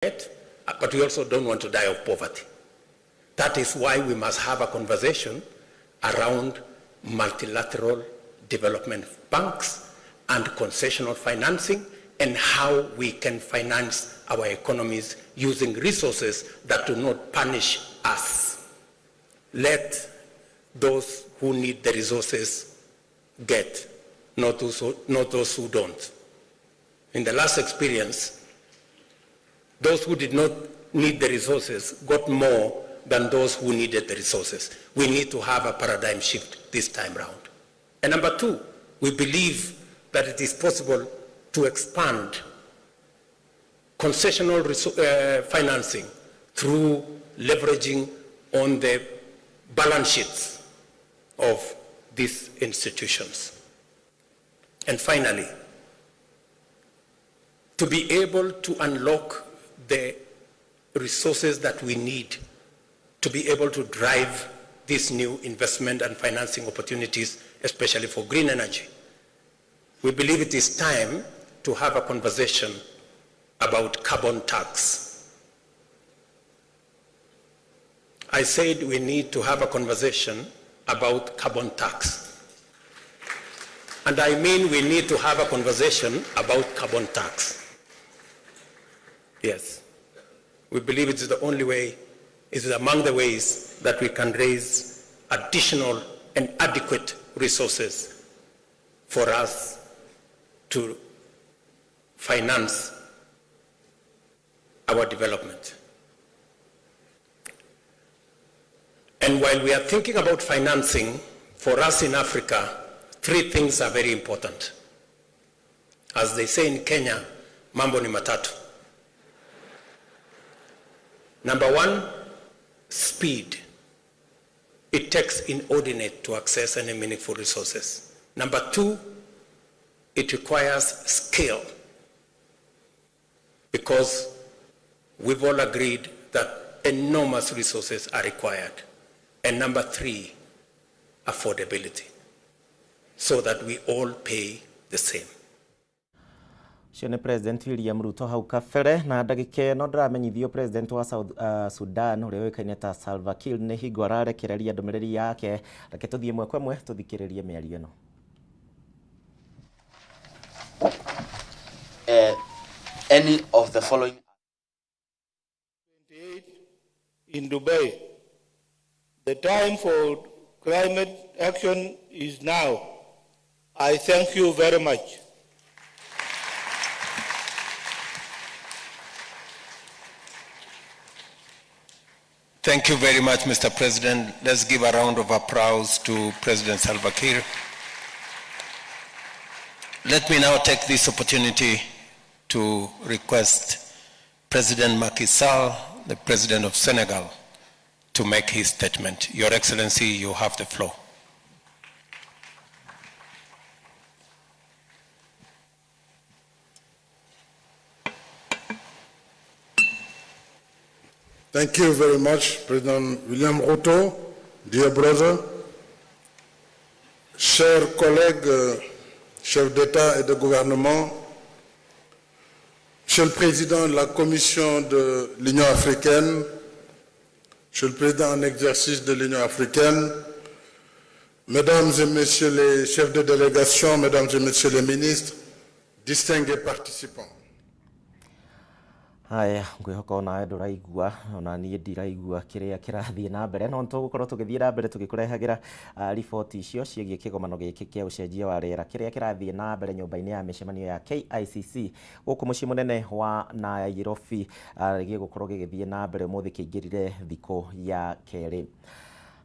Debt, but we also don't want to die of poverty. That is why we must have a conversation around multilateral development banks and concessional financing and how we can finance our economies using resources that do not punish us. Let those who need the resources get, not those who don't. In the last experience, those who did not need the resources got more than those who needed the resources. We need to have a paradigm shift this time round. And number two, we believe that it is possible to expand concessional financing through leveraging on the balance sheets of these institutions. And finally, to be able to unlock the resources that we need to be able to drive these new investment and financing opportunities, especially for green energy. We believe it is time to have a conversation about carbon tax. I said we need to have a conversation about carbon tax. And I mean we need to have a conversation about carbon tax. Yes. We believe it's the only way, it is among the ways that we can raise additional and adequate resources for us to finance our development. And while we are thinking about financing, for us in Africa, three things are very important. As they say in Kenya, mambo ni matatu. Number one, speed. It takes inordinate to access any meaningful resources. Number two, it requires scale, because we've all agreed that enormous resources are required. And number three, affordability, so that we all pay the same. Ũcio nĩ President William Ruto hau kabere. Na ndagĩka ĩno ndĩramenyithio President wa South Sudan ũrĩa ũĩkaine ta Salva Kiir nĩ hingo ararekereria ndũmĩrĩri yake. Reke tũthiĩ ĩmwe kwa ĩmwe tũthikĩrĩrie mĩario ĩno. Any of the following 28 in Dubai. The time for climate action is now. I thank you very much. Thank you very much, Mr. President. Let's give a round of applause to President Salva Kiir. Let me now take this opportunity to request President Macky Sall, the President of Senegal, to make his statement. Your Excellency, you have the floor. Thank you very much, President William Ruto, dear brother, chers collègues, chefs d'État et de gouvernement, Monsieur le Président de la Commission de l'Union africaine, Monsieur le Président en exercice de l'Union africaine, Mesdames et Messieurs les chefs de délégation, Mesdames et Messieurs les ministres, distingués participants. Haya, ngwĩhoka onawe ndũraigua, ona niĩ ndiraigua kĩrĩa kĩrathiĩ na mbere, no nĩtũgũkorwo tũgĩthiĩ na mbere tũgĩkũrehagĩra riboti icio ciĩgiĩ kĩgomano gĩkĩ kĩa ũcenjia wa rĩera kĩrĩa kĩrathiĩ na mbere nyũmba-inĩ ya mĩcemanio ya KICC gũkũ mũciĩ mũnene wa Nairobi. Gĩgũkorwo gĩgĩthiĩ na mbere ũmũthĩ, kĩingĩrire thikũ ya kerĩ.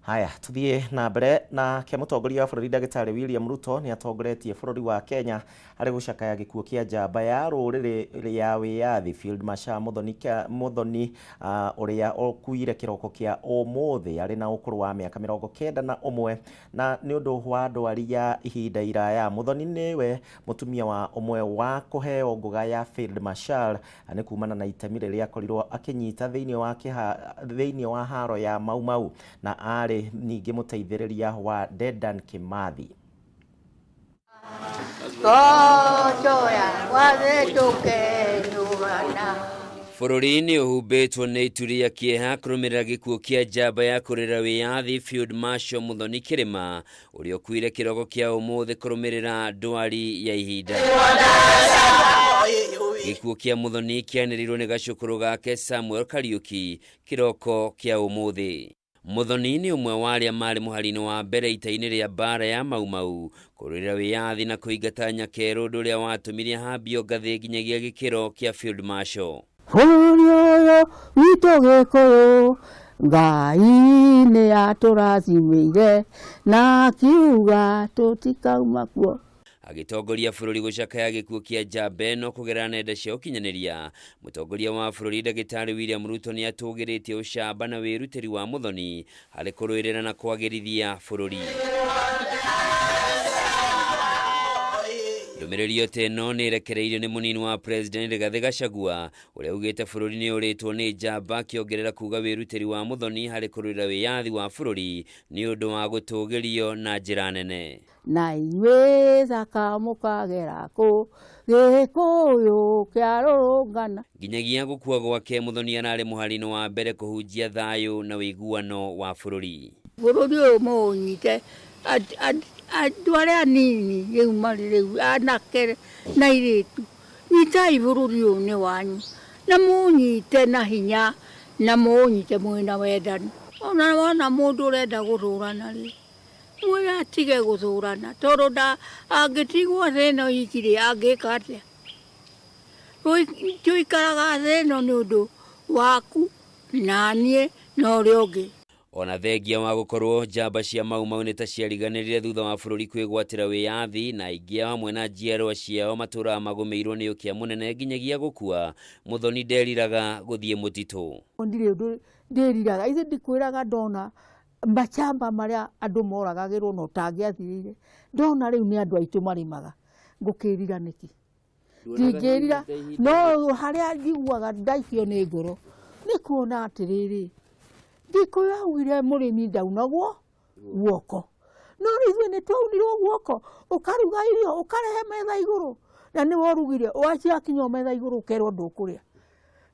Haya, tuthiĩ na mbere na ke mũtongoria wa bũrũri ndagĩtarĩ William Ruto nĩ atongoretie bũrũri wa Kenya harĩ gũcakaya gĩkuũ kĩa njamba ya rũrĩrĩ ya wĩyathi Field Marshal Muthoni, Muthoni ũrĩa ũkuire kĩroko kĩa ũmũthĩ arĩ na ũkũrũ wa mĩaka 91 na nĩ ũndũ wa ndwari ya ihinda iraya. Muthoni nĩwe mũtumia wa ũmwe wa kũheo ngũga ya Field Marshal nĩ kumana na itemi rĩrĩa akorirwo akĩnyita thĩinĩ wa haro ya Mau Mau na arĩ ningĩ mũteithĩrĩria wa Dedan Kimathi. Bũrũri nĩ ũhumbĩtwo nĩ itu rĩa kĩeha kũrũmĩrĩra gĩkuũ kĩa njamba ya kũrĩra wĩyathi Field Marshal Muthoni Kĩrĩma ũrĩa ũkuire kĩroko kĩa ũmũthĩ kũrũmĩrĩra ndwari ya ihinda. Gĩkuũ kĩa Muthoni kĩanĩrĩirwo nĩ gacũkũrũ gake Samuel Kariuki kĩroko kĩa ũmũthĩ. Muthoni nĩ ũmwe wa arĩa marĩ mũhari-inĩ wa mbere ita-inĩ rĩa mbara ya Mau Mau kũrũĩrĩra wĩyathi na kũingata nyakerũ, ũndũ ũrĩa watũmire ahambio ngathĩ nginyagia gĩkĩro kĩa Field Marshal. Bũrũri ũyũ witũ Gĩkũyũ, Ngai nĩ atũrathimĩire na akiuga tũtikauma kuo. Agĩtongoria bũrũri gũcakaya gĩkuũ kĩa njamba ĩno kũgerera nenda cia ũkinyanĩria, mũtongoria wa bũrũri Ndagĩtarĩ William Ruto nĩ atũgĩrĩtie ũcamba na wĩrutĩri wa Muthoni harĩ kũrũĩrĩra na kwagĩrithia bũrũri. Ndũmĩrĩri o ta ĩno nĩ ĩrekereirio nĩ mũnini wa President Rigathĩ Gachagua ũrĩa ugĩte bũrũri nĩ ũrĩtwo nĩ njamba, akĩongerera kuga wĩrutĩri wa Muthoni harĩ kũrũĩrĩra wĩyathi wa bũrũri nĩ ũndũ wa gũtũgĩrio na njĩra nene. Na inyuĩ thaka mũkagera kũ Gĩkũyũ kĩarũrũngana. Nginyagia gũkua gwake, Muthoni ararĩ mũhari-inĩ wa mbere kũhunjia thayũ na ũiguano wa bũrũri. Bũrũri ũyũ mũũnyite andũ arĩa anini rĩu marĩ rĩu anake na airĩtu, nyitai bũrũri ũyũ nĩ wanyu na mũũnyite na hinya na mũũnyite mwĩna wendani. Ona wona mũndũ ũrenda gũthũrana rĩ, mwĩre atige gũthũrana tondũ angĩtigwo thĩ ĩno iki rĩ, angĩka atĩa? Tũikaraga thĩ ĩno nĩ ũndũ waku na niĩ na ũrĩa ũngĩ. Ona thengia wa gũkorwo njamba cia Mau Mau nĩ ta ciariganĩrire thutha wa bũrũri kwĩgwatĩra wĩyathi na aingĩ ao hamwe na njiarwa ciao matũraga magũmĩirwo nĩ ũkĩa mũnene nginyagia gũkua, Muthoni nderiraga gũthiĩ mũtitũ. Ndirĩ ũndũ ndĩriraga, ithe ndikwĩraga ndona machamba marĩa andũ moragagĩrwo na ũtangĩathirĩire, ndona rĩu nĩ andũ aitũ marĩmaga, ngũkĩrira nĩkĩ? Ndingĩrira, no harĩa njiguaga ndaikio nĩ ngoro nĩ kuona atĩrĩrĩ, Gĩkũyũ augire mũrĩmi ndaunagwo guoko, no rĩu ithuĩ nĩ twaunirwo guoko, ũkaruga irio ũkarehe metha igũrũ na nĩwe ũrugire, waciakinya metha igũrũ ũkerwo ndũkũrĩa.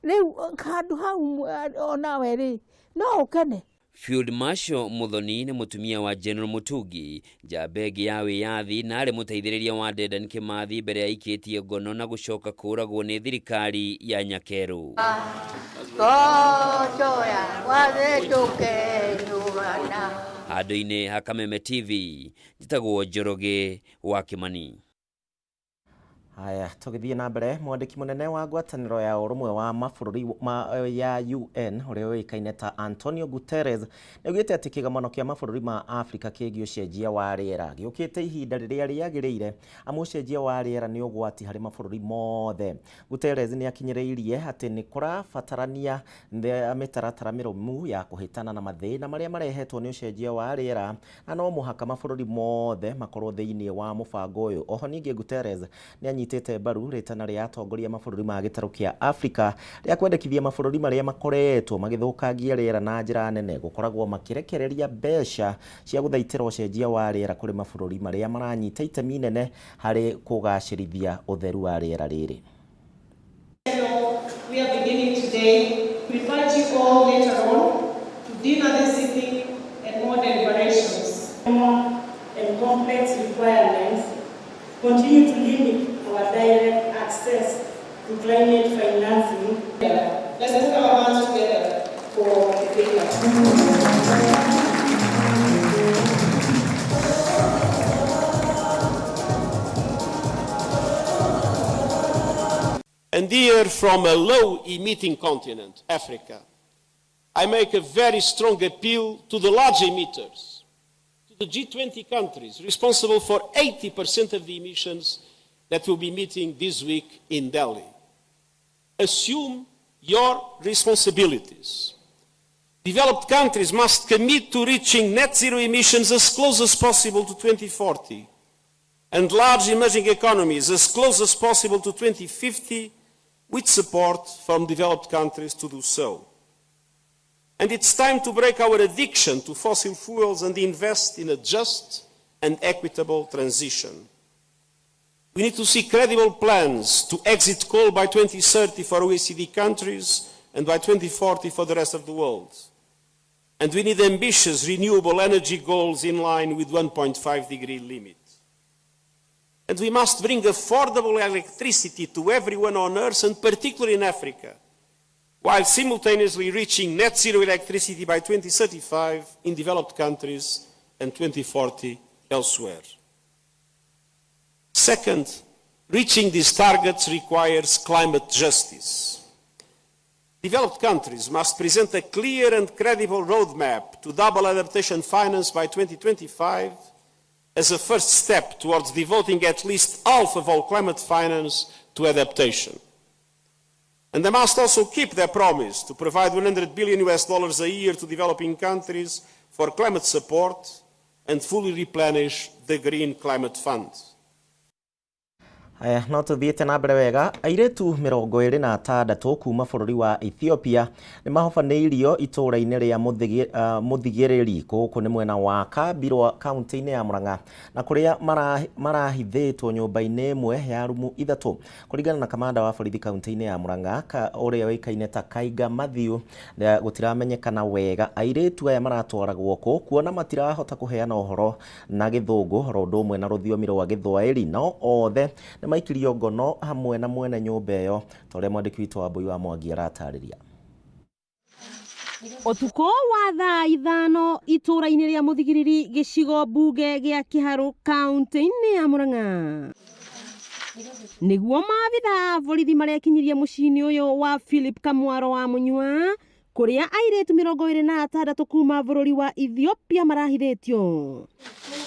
Rĩu handũ hau onawe rĩ no ũkene. Field Marshal Muthoni nĩ mũtumia wa General Mutungi, njamba ĩngĩ ya wĩyathi na arĩ mũteithĩrĩria wa Dedan Kimathi mbere ya aikĩtie ngono na gũcoka kũũragwo nĩ thirikari ya Nyakerũ. Handũ-inĩ ha Kameme TV, njĩtagwo Njoroge wa Kimani. Haya, tũgĩthiĩ na mbere, mwandĩki mũnene wa ngwatanĩro ya ũrũmwe wa mabũrũri ya UN ũrĩa ũĩkaine ta Antonio Guterres nĩaugĩte atĩ kĩgomano kĩa mabũrũri ma Afrika kĩgiĩ ũcenjia wa rĩera gĩũkĩte ihinda rĩrĩa rĩagĩrĩire, amu ũcenjia wa rĩera nĩ ũgwati harĩ mabũrũri mothe. Guterres nĩ akinyĩrĩirie atĩ nĩ kũrabatarania mĩtaratara mĩrũmu ya kũhĩtana na mathĩna marĩa marehetwo nĩ ũcenjia wa rĩera na no mũhaka mabũrũri mothe makorwo thĩinĩ wa mũbango ũyũ. Oho ningĩ Guterres nĩ anyitĩte mbaru rĩtana rĩa atongoria mabũrũri ma gĩtarũ kĩa Afrika rĩa kwendekithia mabũrũri marĩa makoretwo magĩthũkangia rĩera na njĩra nene gũkoragwo makĩrekereria mbeca cia gũthaitĩra ũcenjia wa rĩera kũrĩ mabũrũri marĩa maranyita itemi inene harĩ kũgacĩrithia ũtheru wa rĩera rĩrĩ. We are beginning today to invite you all later on to dinner this evening and more deliberations. And complex requirements continue to limit our direct access to climate financing. Let's put our hands together for the paper. And here from a low-emitting continent, Africa, I make a very strong appeal to the large emitters, to the G20 countries responsible for 80% of the emissions that will be meeting this week in Delhi. Assume your responsibilities. Developed countries must commit to reaching net zero emissions as close as possible to 2040, and large emerging economies as close as possible to 2050, with support from developed countries to do so. And it's time to break our addiction to fossil fuels and invest in a just and equitable transition. We need to see credible plans to exit coal by 2030 for OECD countries and by 2040 for the rest of the world. And we need ambitious renewable energy goals in line with 1.5 degree limit. And we must bring affordable electricity to everyone on earth, and particularly in Africa, while simultaneously reaching net zero electricity by 2035 in developed countries and 2040 elsewhere. Second, reaching these targets requires climate justice. Developed countries must present a clear and credible roadmap to double adaptation finance by 2025 as a first step towards devoting at least half of all climate finance to adaptation. And they must also keep their promise to provide 100 billion US dollars a year to developing countries for climate support and fully replenish the Green Climate Fund. Aya, no tuthiĩte na mbere wega. Airĩtu 26 kuma bũrũri wa Ethiopia nĩ mahobanĩirio itũũra-inĩ rĩa Mũthigĩrĩri gũkũ nĩ mwena wa Kambirwa kaunti-inĩ ya Murang'a, na kũrĩa marahithĩtwo nyũmba-inĩ ĩmwe ya rumu 3. Kũringana na kamanda wa borithi kaunti-inĩ ya Murang'a ũrĩa ũĩkaine ta Kaiga Mathiu, gũtiramenyekana wega airĩtu aya maratwaragwo kũ, kuona matirahota kũheana ũhoro na gĩthũngũ oro ũndũ ũmwe na rũthiomi rwa gĩthwaĩri, no othe nĩ maikirio ngono hamwe na mwene nyũmba ĩyo, ta ũrĩa mwandĩki witũ Wambui wa Mwangi aratarĩria. Ũtukũ wa thaa 5 itũũra-inĩ rĩa Mũthigiriri gĩcigo mbunge gĩa Kĩharũ kaunti-inĩ ya Murang'a, nĩguo maabitha a borithi marekinyirie mũciĩ-inĩ ũyũ wa Philip Kamwaro wa Mũnyua, kũrĩa airĩtu 26 kuma bũrũri wa Ethiopia marahithĩtio.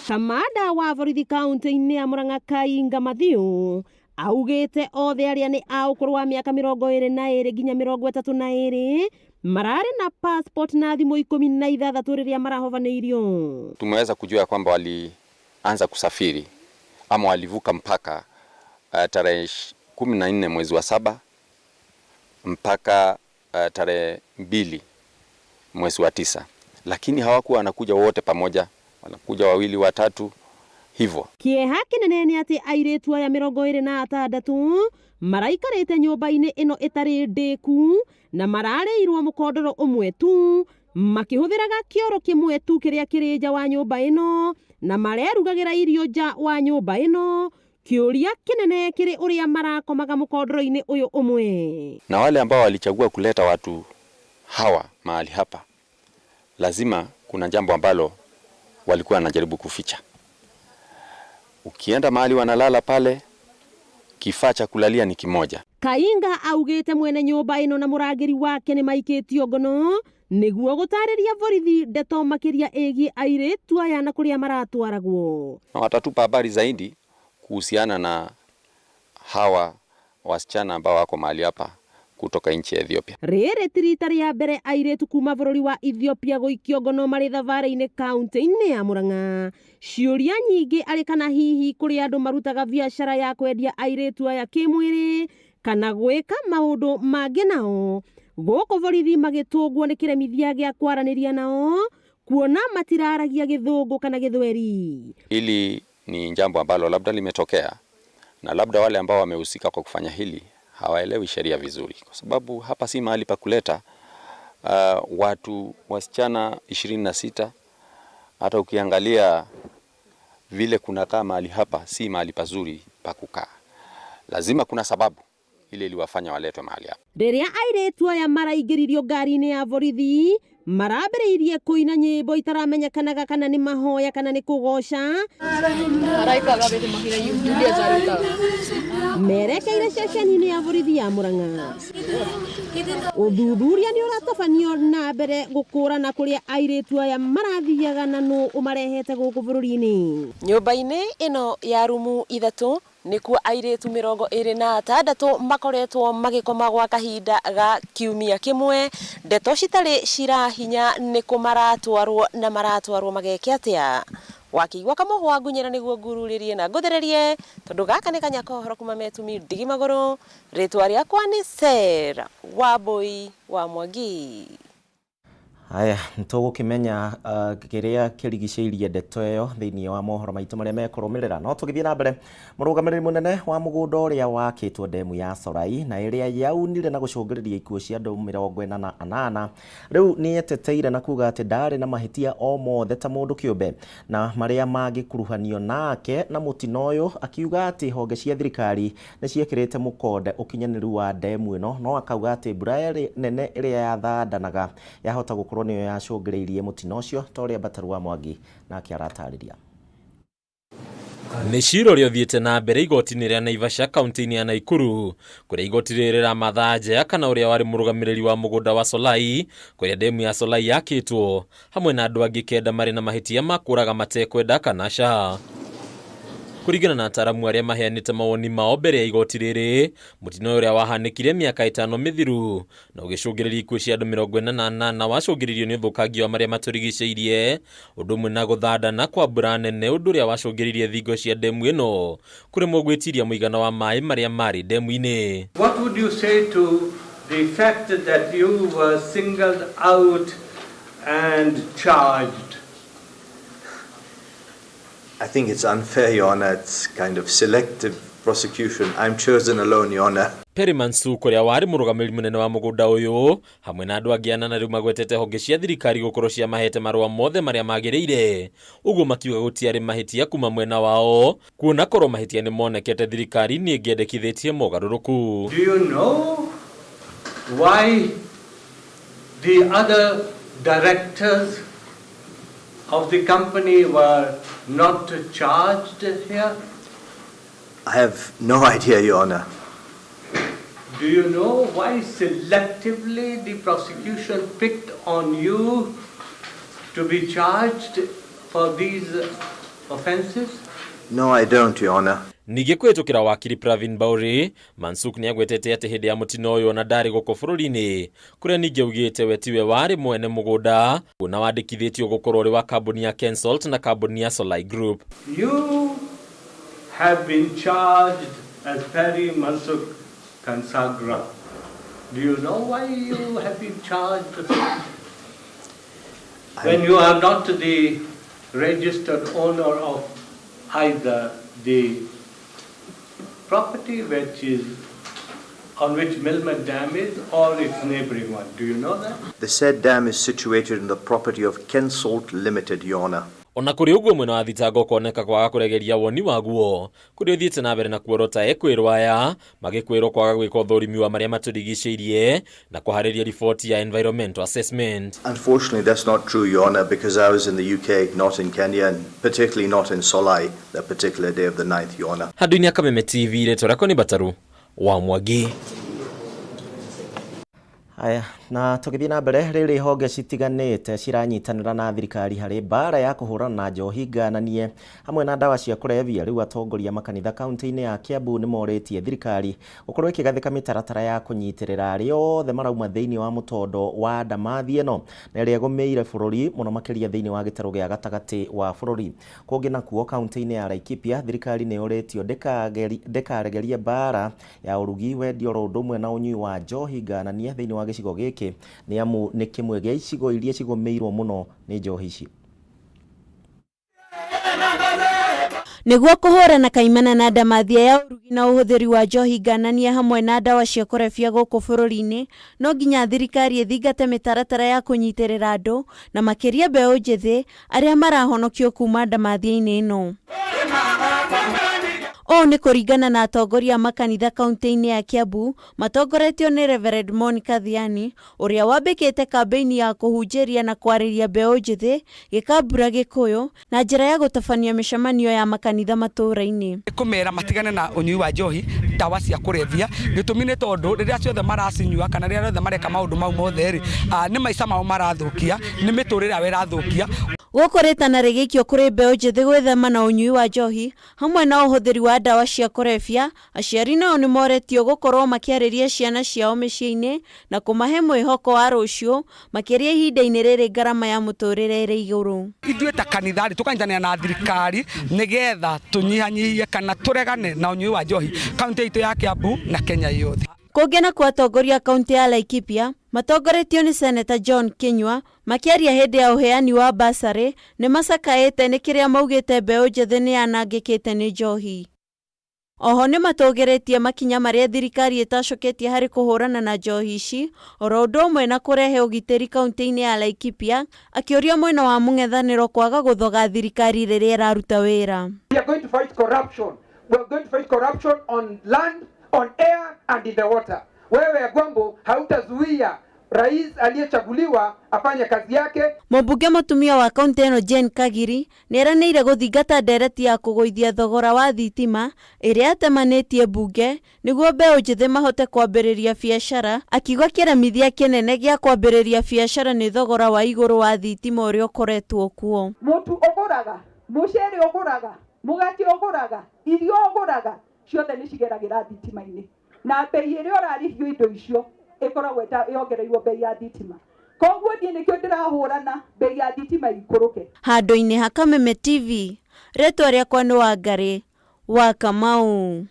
Kamanda wa borithi kaunti-inĩ ya Murang'a Kainga Mathiu augĩte othe arĩa nĩ a ũkũrũ wa mĩaka 22 nginya 32 mararĩ na passport na thimũ 16 rĩrĩa marahobanĩirio. Tumeweza kujua kwamba walianza kusafiri ama walivuka mpaka tarehe 14 mwezi wa 7 mpaka tarehe 2 mwezi wa 9, lakini hawakuwa wanakuja wote pamoja, wanakuja wawili watatu hivyo. Kĩeha kĩnene nĩ atĩ airĩtu aya 26 maraikarĩte nyũmba-inĩ ĩno ĩtarĩ ndĩku na mararĩirwo mũkondoro ũmwe tu, makĩhũthĩraga kĩoro kĩmwe tu kĩrĩa kĩrĩ nja wa nyũmba ĩno, na marerugagĩra irio nja wa nyũmba ĩno. Kĩũria kĩnene kĩrĩ ũrĩa marakomaga mũkondoro-inĩ ũyũ ũmwe. Na wale ambao walichagua kuleta watu hawa mahali hapa, lazima kuna jambo ambalo walikuwa wanajaribu kuficha. Ukienda mahali wanalala pale, kifaa cha kulalia ni kimoja. Kainga augĩte mwene nyũmba ĩno na mũrangĩri wake nĩ maikĩtio ngono nĩguo gũtarĩria borithi ndeto makĩria ĩgiĩ airĩtu aya na kũrĩa maratwaragwo. Na watatupa habari zaidi kuhusiana na hawa wasichana ambao wako mahali hapa kutoka nchi ya Ethiopia. Rĩrĩ ti rita rĩa mbere airĩtu kuma bũrũri wa Ethiopia gũikio ngono marĩ thabarĩ-inĩ kaunti-inĩ ya Murang'a. Ciũria nyingĩ arĩ kana hihi kũrĩ andũ marutaga biacara ya kwendia airĩtu aya kĩmwĩrĩ kana gwĩka maũndũ mangĩ nao. Gũkũ borithi magĩtũngwo nĩ kĩremithia gĩa kwaranĩria nao kuona matiraragia gĩthũngũ kana gĩthweri. Hili ni jambo ambalo labda limetokea na labda wale ambao wamehusika kwa kufanya hili hawaelewi sheria vizuri, kwa sababu hapa si mahali pa kuleta watu wasichana 26. Hata ukiangalia vile kunakaa mahali hapa, si mahali pazuri pa kukaa. Lazima kuna sababu ile iliwafanya waletwe mahali hapa. Rĩrĩa airĩtu aya maraingĩririo ngari-inĩ ya borithi marambĩrĩirie kũina nyĩmbo itaramenyekanaga kana nĩ mahoya kana nĩ kũgoca, merekeire ceceni-inĩ ya borithi ya Murang'a. Ũthuthuria nĩ ũratabanio na mbere gũkũrana kũrĩa airĩtu aya marathiaga na nũ ũmarehete gũkũ bũrũri-inĩ. Nyũmba-inĩ ĩno ya rumu 3 nĩkuo airĩtu 26 makoretwo magĩkoma gwa kahinda ga kiumia kĩmwe. Ndeto citarĩ cirahinya nĩkũ maratwarwo na maratwarwo mageke atĩa. Wakĩigua kamũhwa ngunyĩra nĩguo ngururĩrie na ngũthererie, tondũ gaka nĩ kanya kohoro kuma metumi ndigi magũrũ. Rĩtwa rĩakwa nĩ Sarah Wambui wa Mwangi. Haya, nĩtũgũkĩmenya kĩrĩa kĩrigicĩirie ndeto ĩyo thĩinĩ wa mohoro maitũ marĩa mekũrũmĩrĩra. No tũgĩthiĩ na mbere, mũrũgamĩrĩri mũnene wa mũgũnda ũrĩa wakĩtwo ndemu ya Solai na ĩrĩa yaunire na gũcũngĩrĩria ikuũ cia andũ 48 rĩu nĩeteteire na kuga atĩ ndarĩ na mahĩtia o mothe ta mũndũ kĩũmbe na marĩa mangĩkuruhanio nake na mũtino ũyũ, akiuga atĩ honge cia thirikari nĩ ciĩkĩrĩte mũkonde ũkinyanĩru wa ndemu ĩno, no akauga atĩ mbura nene ĩrĩa yathandanaga yahota gũkorwo nĩyo yacũngĩrĩirie mũtino ũcio, ta ũrĩa Mbataru wa Mwangi nake aratarĩria. Nĩ cira ũrĩa ũthiĩte na mbere igoti-inĩ rĩa Naivasha kaunti-inĩ ya Naikuru, kũrĩa igoti rĩrĩ rĩramatha njeya kana ũrĩa warĩ mũrũgamĩrĩri wa mũgũnda wa Solai kũrĩa ndemu ya Solai yakĩtwo hamwe na andũ angĩ 9 marĩ na mahĩtia ma kũraga matekwenda kana ca. Kũringana na ataramu arĩa maheanĩte mawoni mao mbere ya igoti rĩrĩ, mũtino ũrĩa wahanĩkire mĩaka 5 mĩthiru na ũgĩcũngĩrĩria ikuũ cia andũ 48 wacũngĩrĩirio nĩ ũthũkangia wa marĩa matũrigicĩirie, ũndũ ũmwe na gũthandana kwa mbura nene, ũndũ ũrĩa wacũngĩrĩirie thingo cia ndemu ĩno kũremwo gwĩtiria mũigana wa maĩ marĩa marĩ ndemu-inĩ. What would you say to the fact that you were singled out and charged? I think it's unfair, Your Honor. It's kind of selective prosecution. I'm chosen alone, Your Honor. Perry Mansuk ũrĩa warĩ mũrũgamĩrĩri mũnene wa mũgũnda ũyũ hamwe na andũ angĩ 8 rĩu magwetete honge cia thirikari gũkorwo ciamahete marũa mothe marĩa magĩrĩire, ũguo makiuga gũtiarĩ mahĩtia kuma mwena wao, kuona korwo mahĩtia nĩ monekete thirikari nĩ ĩngĩendekithĩtie mogarũrũku. Do you know why the other directors of the company were not charged here? I have no idea, Your Honor. Do you know why selectively the prosecution picked on you to be charged for these offenses? No, I don't, Your Honor. Ningĩ kũhĩtũkĩra wakiri Pravin Bauri, Mansuk nĩagwetete atĩ hĩndĩ ya mũtino ũyũ ona ndarĩ gũkũ bũrũri-inĩ, kũrĩa ningĩ augĩte we tiwe warĩ mwene mũgũnda na wandĩkithĩtio gũkorwo ũrĩ wa kambuni ya Kensalt na kambuni ya Solai Group. You have been charged as Perry Mansuk Kansagra. Do you know why you have been charged when you are not the registered owner of either the property which is on which Milmet Dam is or its neighboring one? Do you know that? The said dam is situated in the property of Kensalt Limited, Your Honor. Ona kũrĩ ũguo, mwena wa thitango ũkoneka kwaga kũregeria woni waguo, kũrĩa ũthiĩte na mbere na kuorota ekwĩrwo aya magĩkwĩrwo kwaga gwĩka ũthũrimi wa marĩa matũrigicĩirie na kũharĩria riboti ya environmental assessment. Unfortunately, that's not true, Your Honor, because I was in the UK, not in Kenya, and particularly not in Solai that particular day of the 9th, Your Honor. Handũ-inĩ ya Kameme TV, rĩtwa rĩakwa nĩ Mbataru wa Mwangi. Haya, na tũgĩthiĩ na mbere, rĩrĩ honge citiganĩte ciranyitanĩra na thirikari harĩ mbara ya kũhũrana na njohi ngananie hamwe na ndawa cia kũrebia. Rĩu atongoria makanitha kaunti-inĩ ya Kiambu nĩ morĩtie thirikari gũkorwo ĩkĩgathĩka mĩtaratara ya kũnyitĩrĩra arĩa othe marauma thĩinĩ wa mũtondo wa ndamathi ĩno na ĩrĩa ĩgũmĩire bũrũri mũno makĩria thĩinĩ wa gĩtarũ gĩa gatagatĩ wa bũrũri. Kũngĩ nakuo kaunti-inĩ ya Laikipia, thirikari nĩ yũrĩtio ndĩkaregerie mbara ya ũrugi, wendia oro ũndũ ũmwe na ũnyui wa njohi ngananie thĩinĩ wa gĩcigo gĩkĩ, nĩ amu nĩ kĩmwe gĩa icigo iria cigũmĩirwo mũno nĩ njohi ici. Nĩguo kũhũrana kaimana na ndamathia ya ũrugi na ũhũthĩri wa njohi ngananie hamwe na ndawa cia kũrebia gũkũ bũrũri-inĩ, no nginya thirikari ĩthingate mĩtaratara ya kũnyitĩrĩra andũ na makĩria mbeũ njĩthĩ arĩa marahonokio kuma ndamathia-inĩ ĩno. Ũũ nĩ kũringana na atongoria a makanitha kaunti-inĩ ya Kiambu matongoretio nĩ Reverend Monica Thiani, ũrĩa wambĩkĩte kambĩini ya kũhunjĩria na kwarĩria mbeũ njĩthĩ gĩkambura Gĩkũyũ na njĩra ya gũtabania mĩcemanio ya makanitha matũũra-inĩ. Kũmera matigane na ũnyui wa njohi, ndawa cia kũrebia, gĩtũmi nĩ tondũ rĩrĩa ciothe maracinyua kana rĩrĩa rĩothe mareka maũndũ mau mothe rĩ, nĩ maica mao marathũkia, nĩ mĩtũrĩre yao ĩrathũkia. Gũkũ rĩtana rĩgĩikio kũrĩ mbeũ njĩthĩ gwĩthema na ũnyui wa njohi hamwe na ũhũthĩri wa ndawa cia kũrebia, aciari nao nĩ moretio gũkorwo makĩarĩria ciana ciao mĩciĩ-inĩ na kũmahe mwĩhoko wa rũciũ, makĩria ihinda-inĩ rĩrĩ ngarama ya mũtũrĩre ĩrĩ igũrũ. Ithuĩ ta kanitha rĩ, tũkanyitanĩra na thirikari nĩgetha tũnyihanyihie kana tũregane na ũnyui wa njohi kaunti itũ ya Kiambu na Kenya yothe. Kũngĩ nakuo atongoria a kaũntĩ ya Laikipia matongoretio nĩ Seneta John Kinyua makĩaria hĩndĩ ya ũheani wa bursary nĩ macakaĩte nĩ kĩrĩa maugĩte mbeũ njĩthĩ nĩ yanangĩkĩte nĩ njohi. Oho nĩ matũgĩrĩtie makinya marĩa thirikari ĩtacoketie harĩ kũhũrana na njohi ici oro ũndũ ũmwe na kũrehe ũgitĩri kaũntĩ-inĩ ya Laikipia akĩũria mwena wa mũng'ethanĩro kwaga gũthoga thirikari rĩrĩa ĩraruta wĩra. We are going to fight corruption. We are going to fight corruption on land, on air and in the water. Wewe Agwambo hautazuia rais aliyechaguliwa afanye kazi yake. Mũmbunge mũtumia wa kaũntĩ ĩno Jane Kagiri nĩeranĩire gũthingata ndereti ya kũgũithia thogora wa thitima ĩrĩa atemanĩtie mbunge nĩguo mbeũ njĩthĩ mahote kwambĩrĩria biacara, akiuga kĩremithia kĩnene gĩa kwambĩrĩria biacara nĩ thogora wa igũrũ wa thitima ũrĩa ũkoretwo kuo. Mũtu ũgũraga, mũcere ũgũraga, mũgate ũgũraga, irio ũgũraga, ciothe nĩ cigeragĩra thitima-inĩ, na bei ĩrĩa ũrarĩhio indo icio ĩkoragwo yongereirwo bei ya thitima. Koguo niĩ nĩkĩo ndĩrahũrana bei ya thitima ikũrũke. Handũ-inĩ ha Kameme TV, rĩtwa rĩakwa nĩ Wangarĩ wa Kamau.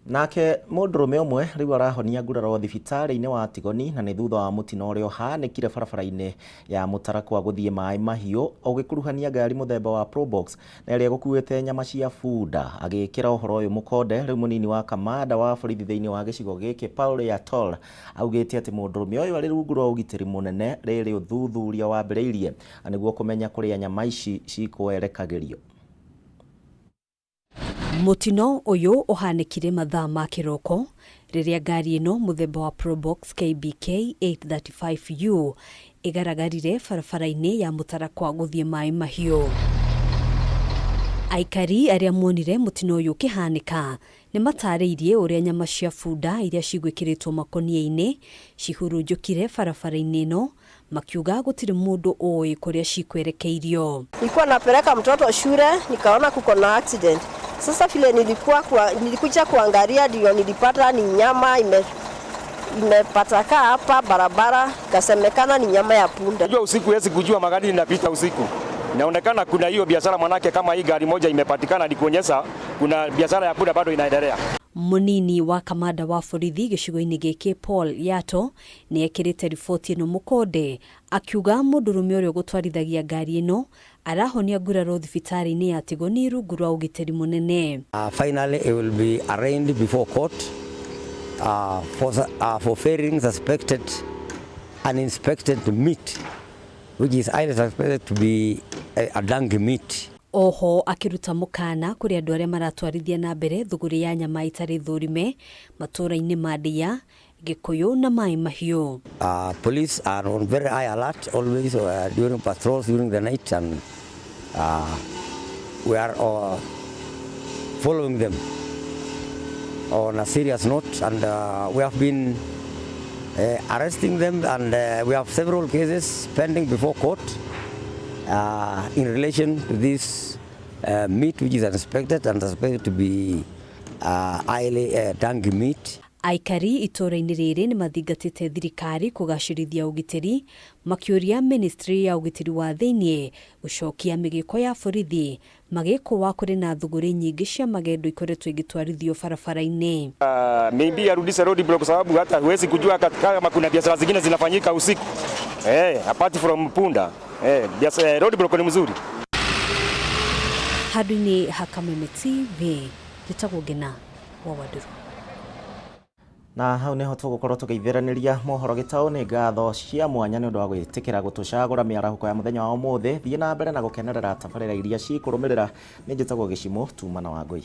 Nake mũndũrũme ũmwe rĩu arahonia nguraro thibitarĩ-inĩ wa Tigoni na nĩ thutha wa mũtino ũrĩa ũhanĩkire barabara-inĩ ya Mũtarakwa gũthiĩ Maĩ Mahiũ ũgĩkuruhania ngari mũthemba wa Probox na ĩrĩa ĩgũkuĩte nyama cia bunda. Agĩkĩra ũhoro ũyũ mũkonde rĩu mũnini wa kamanda wa borithi thĩinĩ wa gĩcigo gĩkĩ Paul Yatol augĩte atĩ mũndũrũme ũyũ arĩ rungu rwa ũgitĩri mũnene rĩrĩ ũthuthuria wambĩrĩirie nĩguo kũmenya kũrĩa nyama ici cikwerekagĩrio. Mũtino ũyũ ũhanĩkire mathaa ma kĩroko rĩrĩa ngari ĩno mũthemba wa Probox KBK 835U ĩgaragarire barabara-inĩ ya Mũtarakwa gũthiĩ Maĩ Mahiũ. Aikari arĩa monire mũtino ũyũ ũkĩhanĩka nĩ matarĩirie ũrĩa nyama cia bunda iria cigwĩkĩrĩtwo makonia-inĩ cihurunjũkire barabara-inĩ ĩno, makiuga gũtirĩ mũndũ ũĩ kũrĩa cikwerekeirio. Nilikuwa napeleka mtoto shule, nikaona kuko na accident. Sasa vile nilikuja kuangalia ndio nilipata ni nyama imepatakaa hapa barabara, ikasemekana ni nyama ya punda. Unajua usiku huwezi kujua magari inapita usiku. Inaonekana kuna hiyo biashara, manake kama hii gari moja imepatikana ni kuonyesha kuna biashara ya punda bado inaendelea. Mũnini wa kamanda wa borithi gĩcigo-inĩ gĩkĩ Paul Yato nĩ ekĩrĩte riboti ĩno mũkonde akiuga mũndũrũme ũrĩa ũgũtwarithagia ngari ĩno arahonia nguraro thibitarĩ-inĩ ya Tigoni rungu rwa ũgitĩri mũnene. Finally, he will be arraigned before court for ferrying suspected uninspected meat, which is highly suspected to be a donkey meat. Oho akĩruta mũkana kũrĩ andũ arĩa maratwarithia na mbere thũgũrĩ ya nyama itarĩ thũrime matũũra-inĩ ma Ndia, Gĩkũyũ na Maĩ Mahiũ. Police are on very high alert always during patrols during the night, and we are following them on a serious note, and we have been arresting them, and we have several cases pending before court in relation to this meat which is unsuspected and suspected to be highly donkey meat. Aikari itũũra-inĩ rĩrĩ nĩ mathingatĩte thirikari kũgacĩrithia ũgitĩri, makĩũria ministry ya ũgitĩri wa thĩinĩ gũcokia mĩgĩko ya borithi magĩkũwa kũrĩ na thũgũrĩ nyingĩ cia magendo ikoretwo igĩtwarithio barabara-inĩ. Maybe arudishe road block, sababu hata huwezi kujua kama kuna biashara zingine zinafanyika usiku. Apart from punda. Biashara road block ni mzuri. Handũ-inĩ ha Kameme TV, njĩtagwo Ngena wa Wandũrũ. Na hau niho tũgũkorwo tũgĩithĩranĩria mohoro gĩtaũ. Nĩ ngatho cia mwanya nĩ ũndũ wa gwĩtĩkĩra gũtũcagũra mĩarahũko ya mũthenya wa ũmũthĩ. Thiĩ na mbere na gũkenerera tabarĩra iria cikũrũmĩrĩra. Nĩ njĩtagwo Gĩcimũ Tuma na Wangũi.